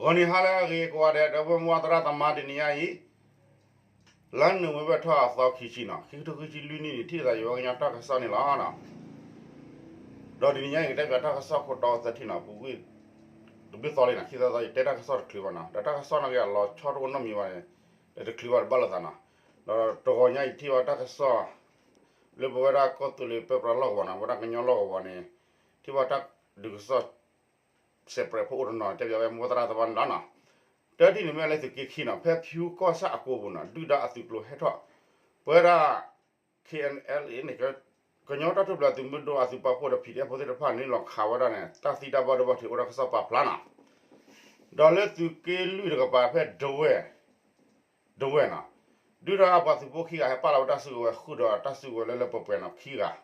ဂီၤနံၤဟါလၢအဂ့ၤကိးဂၤဒဲး ဒီပုၢ်ဝဲၢ်မုၢ်သရၣ်သမါ တနံၤညါအံၤ လါနိၣ်ဝ့ဘၢၣ်ထီၣ်အသီခံဆံနီၤ ခံကထိခံဆံလွံၢ်နံၣ်န့ၣ် ထံၣ်လိာ်သးယဝဲကညီတၢ်ကစီၣ်န့ၣ်လီၤ. ဒီးတနံၤညါအံၤ ကတဲဘၣ်တၢ်ကစီၣ်ခိၣ်တီသၢထံၣ်နီၤ ပူၤကွံာ် တဘျုးသီလံနီၤ ခံသီသီ ယတဲတၢ်ကစီၣ်တချုးဘၣ်နီၤ ဒီးတၢ်ကစီၣ်နာ်က့အလီၤဆီတအိၣ်နီတမံၤဘၣ်န့ၣ် တချုးဘၣ်တဘၣ်လိာ်သးနီၤ. ဒီးတဂီၤညါအံၤထံၣ်ဘၣ်တၢ်ကစီၣ် လၢပဝဲဒၣ်ကီၢ်သူလ့ၤပၢပြးလီၢ်ကဝီၤနီၤ ပဝဲဒၣ်ကညီလီၢ်ကဝီၤန့ၣ် ထံၣ်ဘၣ်တၢ်ဒုးကစီၣ် စဲးပြဲးဖိအိၣ်တနီၤ တဲပၠးဝဲမိၢ်သရၣ်သမါန့ၣ်လီၤနီၤ. တထံၣ်န့ၣ်မ့ၢ်လၢသုးက့ခံနီၤ ဖဲဖၠူကီၢ်ဆၣ်အကိပူၤနီၤ ဒုၣ်ဒါအသုးကျိၤဟဲထီၣ် ပဝဲဒၣ် ခ့ၣ်အဲၣ်အဲၣ်လ်အ့န့ၣ် ကညီတၢ်ထူၣ်ဖျဲးသုးမုၢ်ဒိၣ်အသုးပာ်ဖှိၣ်ဒီး PDF ဖိသ့ၣ်တဖၣ်န့ၣ် နုာ်လီၤခးဝဲဒၣ်န့ၣ် တၢ်သံတၢ်ဘၣ်ဒိဘၣ်ထံးအိၣ်ဒီးကစီၣ်ပာ်ဖျါနီၤ. ဒီးလၢသုးက့လွံၢ်တကပၤဖဲဒဝဲၢ် ဒဝဲၢ်နီၤ ဒုၣ်ဒါအပှၤသုးဖိခံဂၤဟဲပာ်လီၤဝဲတၢ်စုကဝဲၤဃုာ်ဒီးတၢ်စုကဝဲၤလၢလၢပှဲၤပှဲၤနီၤခံဂၤ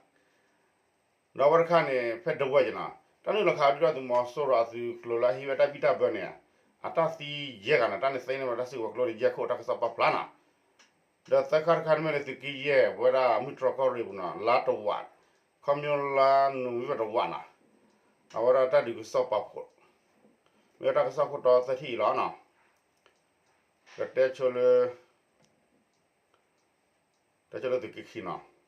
ဒီးအဝဲတခါန့ၣ် ဖဲဒဝဲၢ်နီၤ တၢ်နုာ်လီၤခးဒုၣ်ဒါသုးမီၤစိရိၤအသုးကျိၤလၢအဟံးဝဲတၢ်ဘံၣ်တၢ်ဘၢန့ၣ် အတၢ်သံယဲၢ်ဂၤနီၤ တၢ်န့ၣ်သ့န့ၢ်ဝဲတၢ်စုကဝဲၤကျိန့ၣ် ယဲၢ်ခိၣ်တၢ်ကစီၣ်ပာ်ဖျါနီၤ. ဒီးသၢခါတခါန့ၣ်မ့ၢ်လၢသုးက့ယဲၢ် ပဝဲဒၣ်မုၢ်တြီၢ်ကီၢ်ရ့ၣ်ပူၤနီၤ လါတဝး ခီဖျိလါနိၣ်ဝ့ဘၢၣ်တဝးနီၤ အဝဲဒၣ်တၢ်ဒုးကစီၣ်ပာ်ဖှိၣ် မ့ၢ်ဝဲတၢ်ကစီၣ်ခိၣ်တီသၢထံၣ်အံၤလီၤနီၤ. ကတဲဆိလၢ တဲဆိလၢသုးက့ခံနီၤ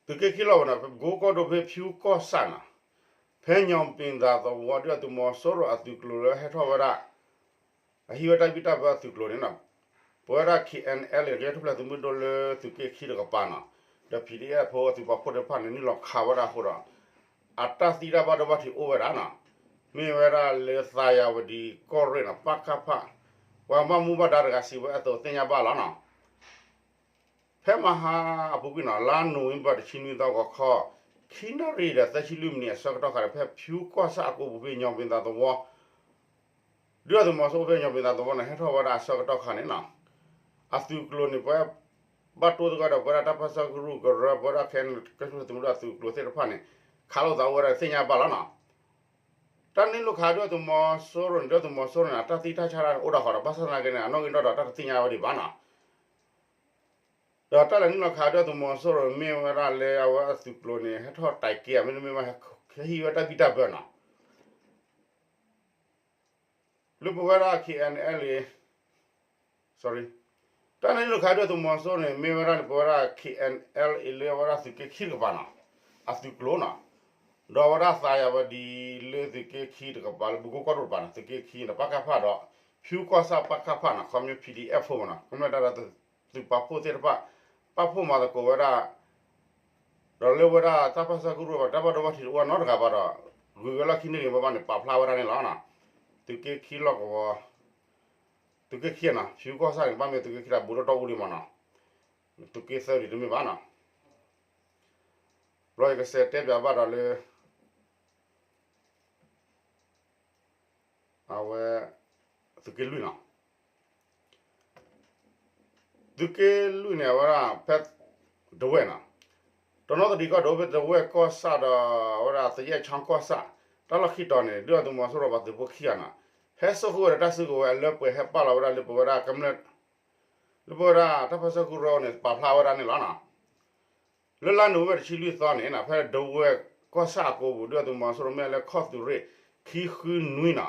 သုးက့ခံလီၢ်ဝဲနီၤ ပကိကီၢ်ဒိၣ်ဖဲဖၠူကီၢ်ဆၣ်နီၤ ဖဲညီၣ်ပ့ၤသးသဝီဒုၣ်ဒါသုးမီၤစိရိၤအသုးကျိၤလၢဟဲထီၣ်ဝဲဒၣ် အဟံးဝဲတၢ်ဘံၣ်တၢ်ဘၢအသုးကျိၤန့ၣ်နီၤ ပဝဲဒၣ် ခ့ၣ်အဲၣ်အဲၣ်လ်အ့ ကညီထူၣ်ဖျဲးသုးမုၢ်ဒိၣ်လၢသုးက့ခံတကပၤနီၤ ဒီး PDF ဖိအသုးပာ်ဖှိၣ်သ့ၣ်တဖၣ်န့ၣ် နုာ်လီၤခးဝဲဒၣ်အဃိဒီး အတၢ်သံတၢ်ဘၣ်ဒိဘၣ်ထံးအိၣ်ဝဲဒၣ်နီၤ မ့ၢ်ဝဲဒၣ်လၢသးယၤဝဒံကီၢ်ရ့ၣ်နီၤ ပကဖ ပှၤဘၣ်မူဘၣ်ဒါတဂၤစံးဝဲအသိးသ့ၣ်ညါဘၣ်လီၤနီၤ. ဖဲမဟါအပူၤကွံာ်နီၤ လါနိၣ်ဝ့ဘၢၣ်တဆံနွံသီဂီၤခီ ခံနၣ်ရံၣ်ဒီးသၢဆံလွံၢ်မံးနံးအဆၢကတီၢ်ခါန့ၣ် ဖဲဖၠူကီၢ်ဆၣ်အကိပူၤဖဲညီၣ်ပ့ၤသးသဝီ ဒုၣ်ဒါသုးမီၤစိရိၤဖဲညီၣ်ပ့ၤသးသဝီန့ၣ် ဟဲထီၣ်ဝဲဒၣ်အဆၢကတီၢ်ခါန့ၣ်နီၤ အသုးကျိၤန့ၣ် ပဝဲ ဘၣ်တိၢ်သကိးဒီးပဝဲဒၣ်တၢ်ပၢဆှၢကရူၢ်ကရၢ ပဝဲဒၣ်ခဲအံၤန့ၣ် ကညီထူၣ်ဖျဲးသုးမုၢ်ဒိၣ်အသုးကျိၤသ့ၣ်တဖၣ်န့ၣ် ခးလိာ်သးအိၣ်ဝဲဒၣ်သ့ၣ်ညါဘၣ်လီၤနီၤ. တၢ်နုာ်လီၤခးဒုၣ်ဒါသုးမီၤစိရိၤန့ၣ် ဒုၣ်ဒါသုးမီၤစိရိၤန့ၣ် အတၢ်သံတၢ်ဆါတၢ်န့ၣ် အိၣ်ဒီးဃီဒီး ဘၣ်ဆၣ်သနာ်က့န့ၣ် အနီၣ်ဂံၢ်နီၣ်ဒွးတၢ်တသ့ၣ်ညါဝဲဒံးဘၣ်နီၤ. ဒီးတၢ်လဲၤနုာ်လီၤခးဒုၣ်ဒါသုးမီၤစိရိၤမ့ၢ်ဝဲဒၣ်လၢအဝဲအသုးကျိၤန့ၣ် ဟဲထီၣ်တဲာ်က့ၤမ့တမ့ၢ်ဘၣ် ဟဲဟံးဝဲတၢ်ဘံၣ်တၢ်ဘၢနီၤ လၢပဝဲဒၣ် ခ့ၣ်အဲၣ်အဲၣ်လ်အ့ တၢ်နုာ်လီၤခးဒုၣ်ဒါသုးမီၤစိရိၤန့ၣ် မ့ၢ်ဝဲဒၣ်လၢပဝဲဒၣ် ခ့ၣ်အဲၣ်အဲၣ်လ်အ့ လၢအဝဲဒၣ်သုးက့ခံတကပၤနီၤ အသုးကျိၤနီၤ ဒီးအဝဲဒၣ်သးယၤဝဒံလၢသုးက့ခံတကပၤလၢပကိကီၢ်ဒိၣ်တကပၤန့ၣ် သုးက့ခံန့ၣ် ပကဖ ဒီး ဖၠူကီၢ်ဆၣ်ပကဖနီၤ ခီဖျိ PDF ဖိမနီၤ ကမျၢၢ်တၢ်ဒီးသုးပာ်ဖှိၣ်သ့ၣ်တဖၣ် ပာ်ဖှိၣ်မၤသကိးဝဲဒၣ် ဒီးလၢဝဲဒၣ်တၢ်ပၢဆှၢကရူၢ်ဘၣ် တၢ်ဘၣ်ဒိဘၣ်ထံးတအိၣ်နီတဂၤဘၣ်ဒီး ဂုၤဝဲလီၢ်ခံန့ၣ်ဂ့ၤဘၣ်ဘၣ်န့ၣ် ပာ်ဖျါဝဲဒၣ်န့ၣ်လီၤ. သုးက့ခံလီၢ်ကဝီၤ သုးက့ခံနီၤ ဖၠူကီၢ်ဆၣ်န့ၣ် ဘၣ်မ့ၢ်သုးက့ခံတၢ်ဘူးတတီၢ်အူဒံးမနီၤ သုးက့သၢဒံးတမ့ၢ်ဘၣ်နီၤ ဘျီယကစဲးတဲပၠးဘၣ်ဒီးလၢ အဝဲ သုးက့လွံၢ်နီၤ သုးက့လွံၢ်န့ၣ် အဝဲဒၣ်ဖဲ ဒဝဲၢ်နီၤ တနီသရံၣ်ကီၢ်ဒိၣ်ဖဲဒဝဲၢ်ကီၢ်ဆၣ်ဒီး အဝဲဒၣ်သယဲၢ်ချီကီၢ်ဆၣ် တၢ်လီၢ်ခံတီၤန့ၣ် ဒုၣ်ဒါသုးမီၤစိရိၤပှၤသုးဖိခံဂၤနီၤ ဟဲစိာ်ဃုာ်ဝဲဒီးတၢ်စုကဝဲၤလၢပှဲၤဟဲပာ်လီၤဝဲဒၣ်လၢပဝဲဒၣ်ကမျၢၢ် လၢပဝဲဒၣ်တၢ်ပၢဆှၢကရူၢ်န့ၣ် ပာ်ဖျါဝဲဒၣ်န့ၣ်လီၤနီၤ လၢလါနိၣ်ဝ့ဘၢၣ်တဆံလွံၢ်သီန့ၣ် ဖဲဒဝဲၢ်ကီၢ်ဆၣ်အကိပူၤ ဒုၣ်ဒါသုးမီၤစိရိၤမ့ၢ်လၢခီၣ်သုးရ့ၣ်ခံဃုနွံနီၤ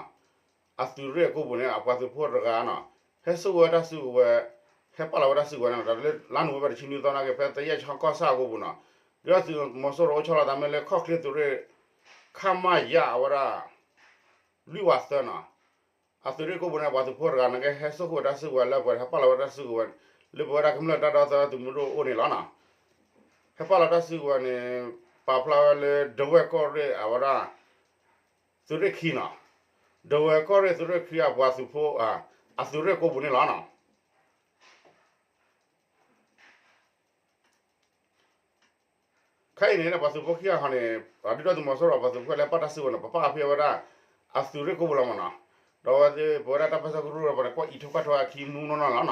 အသုးရ့ၣ်အကိပူၤန့ၣ် အပှၤသုးဖိတဂၤနီၤ ဟဲစိာ်ဝဲတၢ်စုကဝဲၤ ဟဲပာ်လီၤဝဲတၢ်စုကဝဲၤန့ၣ် လၢလါနိၣ်ဝ့ဘၢၣ်တဆံနွံသီနာ်က့ ဖဲသယဲၢ်ချီကီၢ်ဆၣ်အကိပူၤနီၤ ဒုၣ်ဒါသုးမီၤစိရိၤအိၣ်ဆီလီၤသးမ့ၢ်လၢခီၣ်ချ့သုးရ့ၣ် ခမရ အဝဲဒၣ် လွံၢ်ဝးသၢနီၤ အသုးရ့ၣ်ကိပူၤန့ၣ် ပှၤသုးဖိတဂၤနာ်က့ ဟဲစိာ်ဃုာ်ဝဲတၢ်စုကဝဲၤလၢပှဲၤ ဟဲပာ်လီၤဝဲတၢ်စုကဝဲၤ လၢပဝဲဒၣ်ကမျၢၢ်တၢ်ဒီသဒၢသုးမုၢ်ဒိၣ်အိၣ်န့ၣ်လီၤနီၤ ဟဲပာ်လီၤတၢ်စုကဝဲၤန့ၣ် ပာ်ဖျါဝဲလၢဒဝဲၢ်ကီၢ်ရ့ၣ်အဝဲဒၣ် သုးရ့ၣ်ခံနီၤ ဒဝဲၢ်ကီၢ်ရ့ၣ်သုးရ့ၣ်ခံအပှၤသုးဖိ အသုးရ့ၣ်ကိပူၤန့ၣ်လီၤနီၤ ခဲအံၤန့ၣ် ပှၤသုးဖိခံဂၤဃီန့ၣ် ဒုၣ်ဒါသုးမီၤစိရိၤပှၤသုးဖိလၢပာ်တၢ်စုကဝဲၤန့ၣ် ပပာ်ဖဲအဝဲဒၣ် အသုးရ့ၣ်ကိပူၤလီၤမနီၤ ဒီးအဝဲသ့ၣ်ပဝဲဒၣ်တၢ်ပၢဆှၢကရူၢ်ပှၤန့ၣ် ကွၢ်အံးထီၣ်ကွၢ်ထီဝဲအခံမူနီၢ်နီၢ်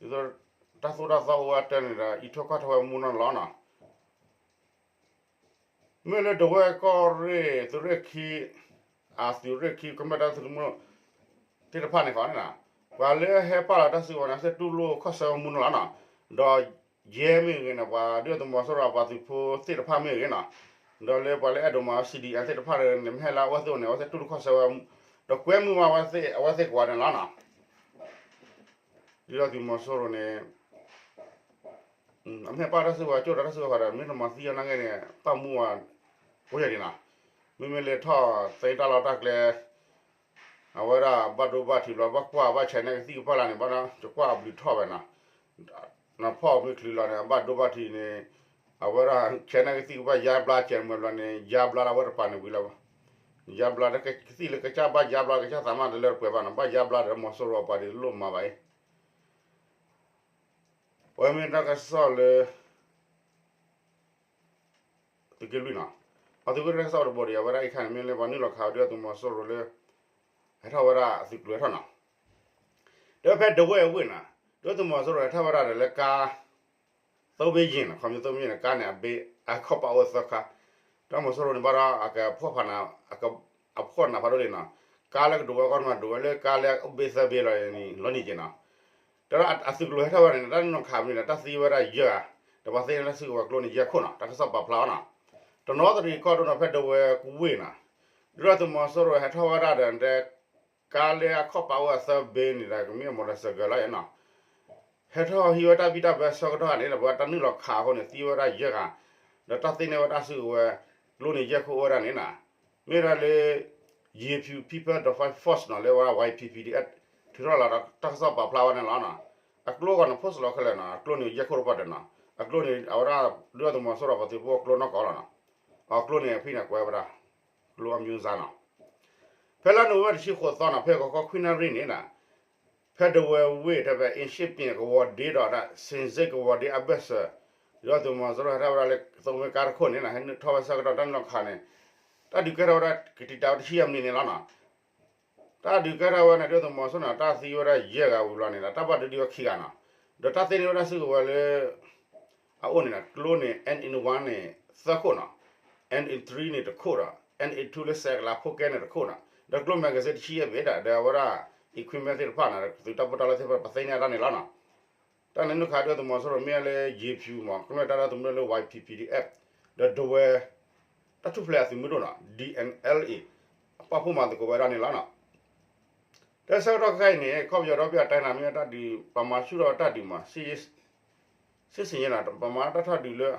လီၤနီၤ ဒ်သိးတၢ်သိၣ်တၢ်သီအိၣ်ဝဲတၢ်န့ၣ်ဒီး အံးထီၣ်ကွၢ်ထီဝဲမူနီၢ်နီၢ်လီၤနီၤ မ့ၢ်လၢဒဝဲၢ်ကီၢ်ရ့ၣ်သုးရ့ၣ်ခံ အသုးရ့ၣ်ခံကမျၢၢ်တၢ်သဒၢမူ သ့ၣ်တဖၣ်န့ၣ်ဃီန့ၣ် ပှၤလၢဟဲပာ်လီၤတၢ်စုကဝဲၤန့ၣ် စ့ၢ်တူၢ်လိာ်ခီၣ်ဆၢဝဲမူနီၢ်လီၤနီၤ ဒီး ယဲမ့ၢ်ဂ့ၤန့ၣ် ပှၤဒုၣ်ဒါသုးမီၤစိရိၤအပှၤသုးဖိသ့ၣ်တဖၣ်မ့ၢ်ဂ့ၤနီၤ, ဒီးလၢပှၤလၢအဲၣ်ဒိးမၤ C D N သ့ၣ်တဖၣ်န့ၣ် မ့ၢ်ဟဲလၢအဝဲသ့ၣ်အိၣ်န့ၣ် အဝဲသ့ၣ်တူၢ်လိာ်ခီၣ်ဆၢဝဲ, ဒီးကွဲမုာ်ဝဲအဝဲသ့ၣ် အဝဲသ့ၣ်ကိးဂၤန့ၣ်လီၤနီၤ. ဒုၣ်ဒါသုးမီၤစိရိၤန့ၣ် အမ့ၢ်ပာ်တၢ်စုကဝဲၤ ကၠိၣ်ဒီးတၢ်စုကဝဲၤဒီး မ့ၢ်တမၤသံအီၤနာ်က့န့ၣ် ပာ်မူဝဲ ကိးယဲၢ်ဒံးနီၤ, မ့မ့ၢ်လၢထီၣ်သ့တၢ်လီၢ်တၢ်ကျဲ အဝဲဒၣ်ဘၣ်ဒိဘၣ်ထံးဘျီ ဘၣ်ကွၢ်ဘၣ်ဆဲးန့ၣ်ကသံၣ်ကပၢ်လၢန့ၣ် ဘၣ်ဒီး ကကွၢ်အဘျုးထီၣ်ဝဲနီၤ, နဖီၣ်မ့ၢ်ချုးလီၤန့ၣ် အဘၣ်ဒိဘၣ်ထံးန့ၣ် အဝဲဒၣ်ဆဲးန့ၣ်ကသံၣ်ကပၢ်ယါဘျါကဲးမၢဘျီန့ၣ် ယါဘျါလၢအဝဲတပၤန့ၣ်ဝံၤလီၤ, ယါဘျါ ကသံၣ်လၢကစၢ်ဘၣ်ယါဘျါ ကစၢ်သးမါတလၢတပှဲၤဘၣ်နီၤ ဘၣ်ယါဘျါဒီးမီၤစိရိၤအပှၤဒ်လိၣ်မၤဘၣ်အံၤ ပဝဲမ့ၢ်တၢ်ကစီၣ်လၢ သုးက့လွံၢ်နီၤ, အသုးက့လွံၢ်တၢ်ကစီၣ်တဘိဒီး အဝဲဒၣ်အံၤခါန့ၣ် မ့ၢ်လၢပှၤနုာ်လီၤခးဝဲဒုၣ်ဒါသုးမီၤစိရိၤလၢ ဟဲထီၣ်ဝဲဒၣ်အသုးကျိၤဟဲထီၣ်နီၤ, ဒီးဖဲဒဝဲၢ်အဝ့ၢ်နီၤ, ဒုၣ်ဒါသုးမီၤစိရိၤဟဲထီၣ်ဝဲဒၣ်ဒီးလၢကါ သိဘ့ယ့ၣ်နီၤ, ခီဖျိသိဘ့ယ့ၣ်န့ၣ် ကါန့ၣ် အဘ့အခီၣ်ပာ်အိၣ်သၢခါ, ဒီးမီၤစိရိၤန့ၣ်ဘၣ်ဒီး အကဖီၣ်ဖးနး အဖီၣ်နးဖးဒိၣ်လံနီၤ, ကါလၢကဒိးဝဲကီၢ်န့ၣ်မး ဒိးဝဲလၢကါလၢအဘ့သၢဘ့လီၤန့ၣ် လီၤနံၤက့ၤနီၤ, ဒီးအသုးကျိၤဟဲထီၣ်ဝဲန့ၣ် တၢ်နုာ်လီၤခးမနုၤန့ၣ် တၢ်သံဝဲဒၣ်ယဲၢ်ဂၤ, ဒီးပှၤသ့န့ၢ်တၢ်စုကဝဲၤကျိန့ၣ်ယဲၢ်ခိၣ်နီၤ, တၢ်ကစီၣ်ပာ်ဖျါအီၤနီၤ, တနီသရံၣ်ကီၢ်ဒိၣ်နီၤ ဖဲဒဝဲၢ်ကဝ့ၢ်နီၤ, ဒုၣ်ဒါသုးမီၤစိရိၤဟဲထီၣ်ဝဲဒၣ်ဒီး ကါလၢအခီၣ်ပာ်အိၣ်အသၢဘ့န့ၣ်ဒီး ကမ့ၢ်အ motorcycle လီၤနီၤ, ဟဲထီၣ်ဟံးဝဲတၢ်ဘံၣ်တၢ်ဘၢဆၢကတီၢ်န့ၣ်ဒီး ပှၤတၢ်နုာ်လီၤခးအဃိန့ၣ် သံဝဲဒၣ်ယဲၢ်ဂၤ, ဒီးတၢ်သ့န့ၢ်ဝဲတၢ်စုကဝဲၤကျိန့ၣ်ယဲၢ်ခိၣ်အိၣ်ဝဲဒၣ်န့ၣ်နီၤ, မ့ၢ်ဒၣ်လၢ Yawpu People Defense Force နီၤ လၢဝဲဒၣ် Y P P D F ထုးထီၣ်လီၤဒီးတၢ်ကစီၣ်ပာ်ဖျါဝဲန့ၣ်လီၤနီၤ, အကျိအဂီၤန့ၣ် post လီၤခဲလၢာ်နီၤ, အကျိန့ၣ်ယဲၢ်ခိၣ်တပှၢ်တနီၤ, အကျိန့ၣ် အဝဲဒၣ် ဒုၣ်ဒါသုးမီၤစိရိၤပှၤသုးဖိအကျိနီၢ်ကီၢ်လီၤနီၤ, အကျိန့ၣ်အဖံန့ၣ်ကွဲးဝဲဒၣ် ကျိအမျိုးအစားနီၤ, ဖဲလါနိၣ်ဝ့ဘၢၣ်တဆံဃိးသီနီၤ ဖဲဂီၤခီခွံနၣ်ရံၣ်န့ၣ်နီၤ, ဖဲဒဝဲၢ်ဝ့ၢ်တဖဲ အ့ၣ်ရှ့ၣ်ပ့ၣ်ကဝီၤဒ့ဒီး စ့ၣ်စ့ၣ်ကဝီၤဒ့အဘၢၣ်စၢၤ, ဒုၣ်ဒါသုးမီၤစိရိၤဟဲထီၣ်ဝဲဒၣ်လၢသိမ့ၢ်ကါတခိၣ်န့ၣ်နီၤ ဟဲနုာ်ထီၣ်ဝဲဆၢကတီၢ်တၢ်နုာ်လီၤခးန့ၣ်, တၢ်ဒုးကဲထီၣ်ဝဲဒၣ်ကတံာ်တာ်ဝဲတဆံယဲၢ်မံးနံးန့ၣ်လီၤနီၤ, တၢ်ဒုးကဲထီၣ်ဝဲန့ၣ် ဒုၣ်ဒါသုးမီၤစိရိၤန့ၣ် တၢ်သံဝဲဒၣ်ယဲၢ်ဂၤဝံၤလီၤန့ၣ်ဒီး တၢ်ဘၣ်ဒိဒံးဝဲခံဂၤနီၤ, ဒီးတၢ်သ့န့ၢ်ဝဲဒၣ်စုကဝဲၤလၢ အအိၣ်န့ၣ်နီၤ ကျိန့ၣ် N one န့ၣ် သၢခိၣ်နီၤ, N three န့ၣ်တခိၣ်ဒီး N two လၢစဲးကလးဖိကဲန့ၣ်တခိၣ်နီၤ, ဒီးကျိ magazine တဆံယဲၢ်ဘ့ၣ်ဒီး ဒီးအဝဲဒၣ် equipment သ့ၣ်တဖၣ်နီၤ သုးတၢ်ပီးတၢ်လီသ့ၣ်တဖၣ် ပသ့န့ၢ်တၢ်န့ၣ်လီၤနီၤ, တၢ်န့ၣ်နုာ်ခးဒုၣ်ဒါသုးမီၤစိရိၤမ့ၢ်လၢ Yawpu မး ကမျၢၢ်တၢ်ဒီသဒၢလၢ Y P P D F ဒီးဒဝဲၢ် တၢ်ထူၣ်ဖျဲးအသုးမုၢ်ဒိၣ်နီၤ D N L A အပာ်ဖှိၣ်မၤသကိးဝဲဒၣ်န့ၣ်လီၤနီၤ, တၢ်ဆၢကတီၢ်ခဲအံၤန့ၣ် ကီၢ်ပယီၤဒီဘ့ၣ်အတၢ်နာ်မ့ၢ်တၢ်ဒုး ပှၤမၤဆူၣ်ထီၣ်တၢ်ဒုးမး စ့ၢ်စ့ၢ်န့ၣ်နီၤ ပှၤမၤတၢ်ထီၣ်ဒုးလၢ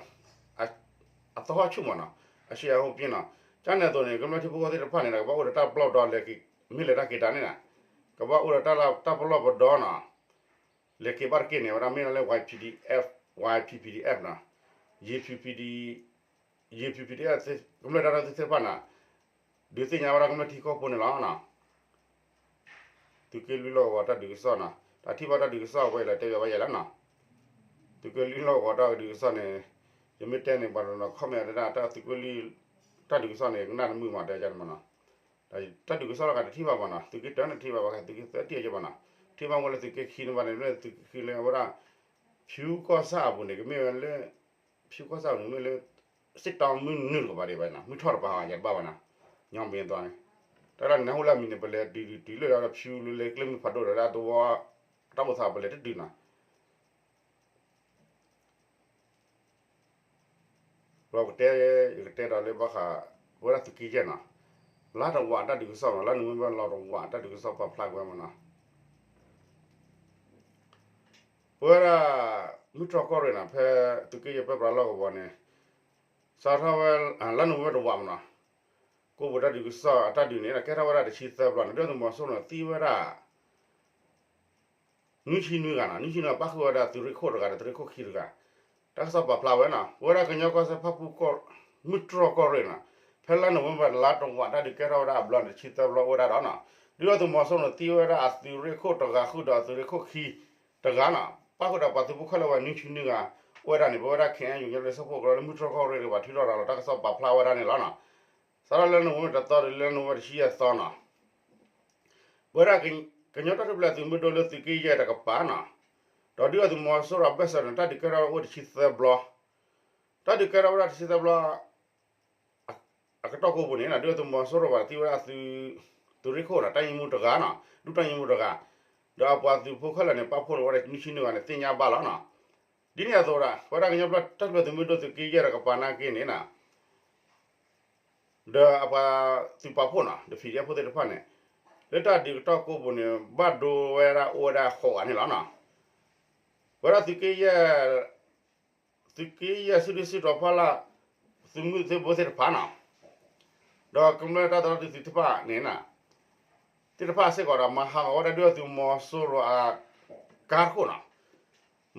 အသဟီၣ်ဆူၣ်မးနီၤ အဆံးအဟိပ့ၤနီၤ, ကန့ၣ်အသိးန့ၣ် ကမျၢၢ်ထံဖိကီၢ်ဖိသ့ၣ်တဖၣ်န့ၣ်ဒီး ကဘၣ်အိၣ်ဒီးတၢ်ပလီၢ်ပဒီ မ့ၢ်လဲၤတၢ်က့ၤတၢ်န့ၣ်နီၤ, ကဘၣ်အိၣ်ဒီးတၢ်ပလီၢ်ပဒီနီၤ, လဲၤက့ၤဘၣ်တက့ၢ်န့ၣ် အဝဲဒၣ်မ့ၢ်ဒၣ်လၢ Y P D F Y P P D F နီၤ, Yawpu P D Yawpu P D F ကမျၢၢ်တၢ်ဒီသဒၢသ့ၣ်တဖၣ်နီၤ, ဒုးသ့ၣ်ညါဝဲဒၣ်ကမျၢၢ်ထံကီၢ်ဖိန့ၣ်လီၤနီၤ, သုးက့လွံၢ်လီၢ်ကဝီၤတၢ်ဒုးကစီၣ်နီၤ, တၢ်ထံၣ်ဘၣ်တၢ်ဒုးကစီၣ်အဝဲအံၤလီၤတဲဘၣ်ဝဲယဲလီၤနီၤ, သုးက့လွံၢ်လီၢ်ကဝီၤတၢ်ဒုးကစီၣ်န့ၣ်, ယမ့ၢ်တဲန့ၣ် ပှၤတနီၤ comment ဒၣ်တၢ်သုးက့လွံၢ် တၢ်ဒုးကစီၣ်န့ၣ် ကနၣ်တမုာ်မးတဲယဲန့ၣ်မးနီၤ, တၢ်ဒုးကစီၣ်လီၤဂာ်တထံၣ်ဘၣ်မးနီၤ, သုးက့တၢန့ၣ်ထံၣ်ဘၣ်ဘၣ် သုးက့သၢထံၣ်အယဲၢ်မးနီၤ, ထံၣ်ဘၣ်ဝဲလၢသုးက့ခံန့ၣ်ဘၣ်န့ၣ် လၢသုးက့ခံလၢအဝဲဒၣ် ဖၠူကီၢ်ဆၣ်အပူၤန့ၣ် ကမ့ၢ်ဝဲလၢ ဖၠူကီၢ်ဆၣ်အပူၤန့ၣ် မ့ၢ်လၢ စစ်တောင်း မုၢ်နုာ်တကပၤဒံးဘၣ်နီၤ, မုၢ်ထီၣ်တပၤဟီယတဘၣ်ဘၣ်နီၤ, ညီမ့ၢ်အသီန့ၣ်, တၢ်လၢနဟူလၢအမံၤန့ၣ် ပလဲၤတုၤတုၤလၢလၢကျဲမုၢ်ဖးဒိၣ်ဒီးလၢအသဝီ တၢ်အိၣ်သးပလဲၤတတုၤနီၤ လီၤကတဲ, ယကတဲဒီးလၢဘၣ်ဃး ပဝဲဒၣ်သုးက့ယဲၢ်နီၤ, လါတဝာ်တၢ်ဒုးကစီၣ်နီၤ, လါနိၣ်ဝ့ဘၢၣ်လါတဝာ်တၢ်ဒုးကစီၣ်ပာ်ဖျါကွံာ်မးနီၤ, ပဝဲဒၣ် မုၢ်တြီၢ်ကီၢ်ရ့ၣ်နီၤ, ဖဲသုးက့ယဲၢ်ပၢပြးလီၢ်ကဝီၤန့ၣ် စးထီၣ်ဝဲ လါနိၣ်ဝ့ဘၢၣ်တဝာ်မးနီၤ, ကိးပူၤတၢ်ဒုးကစီၣ်အတၢ်ဒုးန့ၣ် ကဲထီၣ်ဝဲဒၣ်တဆံသၢဘျီန့ၣ် ဒုၣ်ဒါသုးမီၤစိရိၤန့ၣ် သံဝဲဒၣ် နွံဆံနွံဂၤနီၤ, နွံဆံနွံဂၤ ပၣ်ဃုာ်ဝဲဒၣ်သုးရ့ၣ်ခိၣ်တဂၤဒီးသုးရ့ၣ်ခိၣ်ခံတဂၤ, တၢ်ကစီၣ်ပာ်ဖျါဝဲနီၤ, ပဝဲဒၣ်ကညီကီၢ်စဲၣ်ဖၣ်ပူၣ်ကီၢ် မုၢ်တြီၢ်ကီၢ်ရ့ၣ်နီၤ, ဖဲလါနိၣ်ဝ့ဘၢၣ်လါတဝာ်တၢ်ဒုးကဲထီၣ်ဝဲဒၣ်အဘျီန့ၣ် တဆံသၢဘျီအိၣ်ဝဲဒၣ်ဒီးနီၤ, ဒုၣ်ဒါသုးမီၤစိရိၤန့ၣ် သံဝဲဒၣ်အသုးရ့ၣ်ခိၣ်တဂၤဃုာ်ဒီးအသုးရ့ၣ်ခိၣ်ခံတဂၤနီၤ, ပၣ်ဃုာ်ဒီးပှၤသုးဖိခဲလၢာ်ဝဲနွံဆံနွံဂၤအိၣ်ဝဲဒၣ်န့ၣ် ပဝဲဒၣ် ခ့ၣ်အဲၣ်ယူၣ် ကညီဒီကလုာ်စၢဖှိၣ်ကရၢလၢမုၢ်တြီၢ်ကီၢ်ရ့ၣ်တကပၤထုးထီၣ်ရၤလီၤတၢ်ကစီၣ်ပာ်ဖျါဝဲဒၣ်န့ၣ်လီၤနီၤ, စးထီၣ်လၢနိၣ်ဝ့ဘၢၣ်တသီတုၤလၢနိၣ်ဝ့ဘၢၣ်တဆံယဲၢ်သီနီၤ ပဝဲဒၣ် ကညီတၢ်ထူၣ်ဖျဲးသုးမုၢ်ဒိၣ်လၢသုးက့ယဲၢ်တကပၤနီၤ, ဒီးဒုၣ်ဒါသုးမီၤစိရိၤအဘၢၣ်စၢၤန့ၣ် တၢ်ဒုးကဲထီၣ်အိၣ်တဆံသၢဘျီ, တၢ်ဒုးကဲထီၣ်ဝဲဒၣ်တဆံသၢဘျီ အကတီၢ်ကိပူၤန့ၣ် ဒုၣ်ဒါသုးမီၤစိရိၤဘၣ်သံဝဲဒၣ်သုးရ့ၣ်ခိၣ်နီၤ တပ်ရင်းမှူးတဂၤနီၤ ဒုတပ်ရင်းမှူးတဂၤ, ဒီးအပှၤသုးဖိခဲလၢာ်န့ၣ် ပၣ်ဖှိၣ်န့ၢ်ဝဲဒၣ်နွံဆံနွံဂၤန့ၣ် သ့ၣ်ညါဘၣ်လီၤနီၤ, ဒ်န့ၣ်အသိးဒၣ် ပဝဲဒၣ်ကညီဘျီ တၢ်ထူၣ်ဖျဲးသုးမုၢ်ဒိၣ်သုးက့ယဲၢ်ဒီးကပၤနာ်က့န့ၣ်နီၤ ဒီးအပှၤသုးပာ်ဖှိၣ်နီၤ ဒီး PDF ဖိသ့ၣ်တဖၣ်န့ၣ် လၢတၢ်ဒုးကတီၢ်ကိးပူၤန့ၣ် ဘၣ်ဒိဝဲဒၣ်အိၣ်ဝဲဒၣ်ဃိးဂၤန့ၣ်လီၤနီၤ. ပဝဲဒၣ်သုးက့ယဲၢ် သုးက့ယဲၢ်စုဒုၣ်စုတီၤဖီလာ် သုးမုၢ်သ့ၣ်ဘိသ့ၣ်တဖၣ်နီၤ ဒီးကမျၢၢ်တၢ်သီတၢ်သီသ့ၣ်တဖၣ်န့ၣ် သ့ၣ်တဖၣ်စ့ၢ်ကီးဒီး မၤဟးဂီၤဝဲဒၣ်ဒုၣ်ဒါသုးမီၤစိရိၤအကါတခိၣ်နီၤ.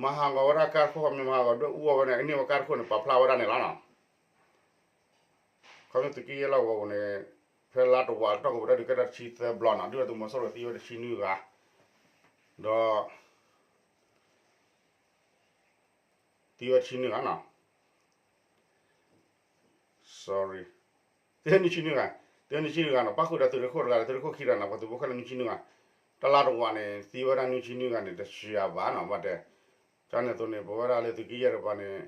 မၤဟးဂီၤဝဲဒၣ်ကါတခိၣ် ခီမ့ၢ်မၤဟးဂီၤဒုၣ်ဒါအူအီၣ်ဝဲန့ၣ် အန့ၢ်ဝဲကါတခိၣ်န့ၣ် ပာ်ဖျါဝဲဒၣ်န့ၣ်လီၤနီၤ. ခီမ့ၢ်သုးက့ယဲၢ်လီၢ်ကဝီၤပူၤန့ၣ် ဖဲလါတဝာ်ကတီၢ်ကဝီၤဒၣ်ဒုးကဲထီၣ်တဆံသၢဘျီနီၤ ဒုၣ်ဒါသုးမီၤစိရိၤသံဝဲတဆံနွံဂၤ ဒီး သံဝဲတဆံနွံဂၤနီၤ sorry သံဝဲနွံဆံနွံဂၤ သံဝဲနွံဆံနွံဂၤနီၤ ပၣ်ဃုာ်ဒီးသုးရ့ၣ်ခိၣ်တဂၤဒီး သုးရ့ၣ်ခိၣ်ခံဂၤနီၤ ပှၤသုးဖိခဲလၢာ်နွံဆံနွံဂၤ တလါတဝာ်န့ၣ် သံဝဲဒၣ်နွံဆံနွံဂၤန့ၣ် တဆံဂၤဘၣ်နီၤ ဘၣ်တဲ တၢ်န့ၣ်အသိးန့ၣ် ပဝဲဒၣ်လၢသုးက့ယဲၢ်တပၤန့ၣ်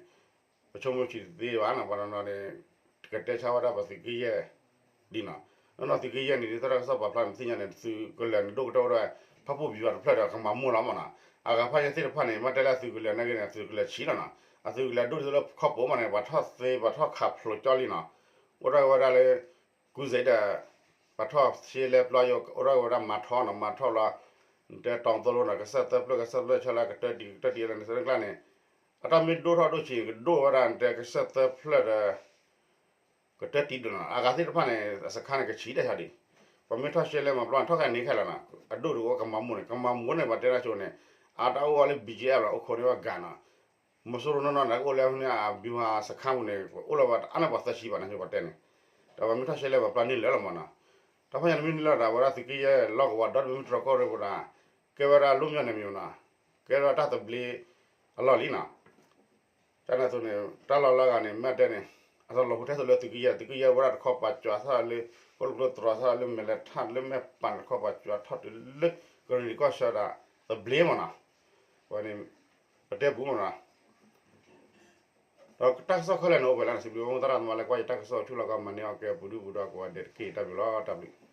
ပဆိကမိၣ်ဆံးတသ့ဘၣ်နီၤ ပှၤနီၤနီၤန့ၣ် ကတဲဆါဝဲဒၣ်ပသုးက့ယဲၢ် ဒ်နီၤ နီၢ်နီၢ်သုးက့ယဲၢ်န့ၣ် ဒ်သိးတၢ်ကစီၣ်ပာ်ဖျါန့ၣ် ပသ့ၣ်ညါန့ၣ် သုးကလၢၤန့ၣ် ဒိၣ်ကတၢၢ်အိၣ်ဒီး ဖၣ်ပူၣ်ပယွၤတဖျၢၣ်ဒီးကမၤမိၢ်လီၤမးနီၤ အဂၤဖးယဲၢ်သ့ၣ်တဖၣ်န့ၣ် မ့ၢ်တဲလၢအသုးကလၢၤနာ်က့န့ၣ် အသုးကလၢၤဆံးလီၤနီၤ အသုးကလၢၤဒိၣ်ဒ်သိးလၢခီၣ်ပိၤမးန့ၣ် ပှၤထီၣ်သ့ပှၤထီၣ်ခးဖျိးကၠီလံနီၤ အိၣ်ထီၣ်က့ၤဝဲဒၣ်လၢ ကူစဲးဒီး ပှၤထီၣ်ရှဲလဲပျီယိာ် အိၣ်ထီၣ်က့ၤဝဲဒၣ်မၤထီနီၤ မၤထီလီၤ တဲတီသိလိနီၤ ကစၢၢ်သၢဖျၢၣ် ကစၢၢ်ဖျၢၣ်ဆၢလၢကတၢၢ်တံၢ် ကတၢၢ်တံၢ်လၢန့ၣ် သၢကျါန့ၣ် အတၢ်မ့ၢ်ဒိၣ်ထီၣ်ဒိၣ်ဆံး ကဒိၣ်ဝဲဒၣ်တဲကစၢၢ်သၢဖျၢၣ်ဒီး ကတၢၢ်တံၢ်ဒိၣ်နီၤ အဂၤသ့ၣ်တဖၣ်န့ၣ် အစခါန့ၣ် ကဆံးတၢ်ဆါဒံး ပှၤမ့ၢ်ထီၣ်ရှဲလဲမၤပျီန့ၣ် ထီၣ်ခါန့ၣ်ခဲလၢာ်နီၤ အဒိၣ်ဒိၣ်ဝဲကမၤမိၢ်န့ၣ် ကမၤမိၢ်န့ၣ် ပှၤတဲတၢ်ဆိန့ၣ် အတၢ်အိၣ်ဝဲလၢ ဘီကၠံၣ်အဲၣ် လီၤ အိၣ်ခိးန့ၢ်ဝဲဂၤနီၤ မီၤစိရိၤနီၢ်နီၢ်န့ၣ် ကအိၣ်လၢအမ့ၢ်အဘံၤမၤစခါပူၤန့ၣ် အိၣ်လၢပှၤတအါန့ၣ်ပှၤသၢဆံဘၣ်န့ၣ် ပှၤတဲန့ၣ် ဒီးပှၤမ့ၢ်ထီၣ်ရှဲလဲမၤပျီန့ၢ်လၢာ်လီၤမးနီၤ တၢ်ဖဲညါန့ၣ်မ့ၢ်န့ၢ်လၢဒၣ်ဝဲဒၣ်သုးက့ယဲၢ်လီၢ်ကဝီၤဒီတဘ့ၣ်မ့ၢ်တြီၤကီၢ်ရ့ၣ်ပူၤဒီး ကဲဝဲဒၣ်လီၢ်မၠီၣ်န့ၣ်မ့ၢ်နီၤ ကဲဝဲဒၣ်တၢ်သဘျ့အလီၢ်လံနီၤ တၢ်န့ၣ်အသိးန့ၣ် တၢ်လီၢ်လၢအဂၤန့ၣ် မ့ၢ်တဲန့ၣ် အသိးလီၤဟူထဲသိးလၢသုးက့ယဲၢ် သုးက့ယဲၢ်ဝဲဒၣ်တခီပာ်ကၠီၤထီၣ်လၢ ကီၢ်လိာ်ကျိတြီၤထီၣ်လၢမဲာ်လဲၤထၣ်လၢမဲာ်ပၢ်န့ၣ် တခီပာ်ကၠီၤထီၣ်တုၤလၢ ကရ့ၣ်နံၣ်ကီၢ်ဆၢဒီး သဘျ့မ့ၢ်နီၤ ဝဲန့ၣ် ပတဲပူမ့ၢ်နီၤ ဒီးတၢ်ကစီၣ်ခဲလၢာ်န့ၣ်အိၣ်ဖဲလဲၣ်န့ၣ် စံးဘျုးမိၢ်သရၣ်သမါလၢကွၢ်ယတၢ်ကစီၣ်ဆူလီၤကီးမၤန့ၢ်အီၤကဲပူၤဒုပူၤဒီးကိးဂၤဒဲးတက့ၢ် တၢ်ဘျုးလီၤ တၢ်ဘျုး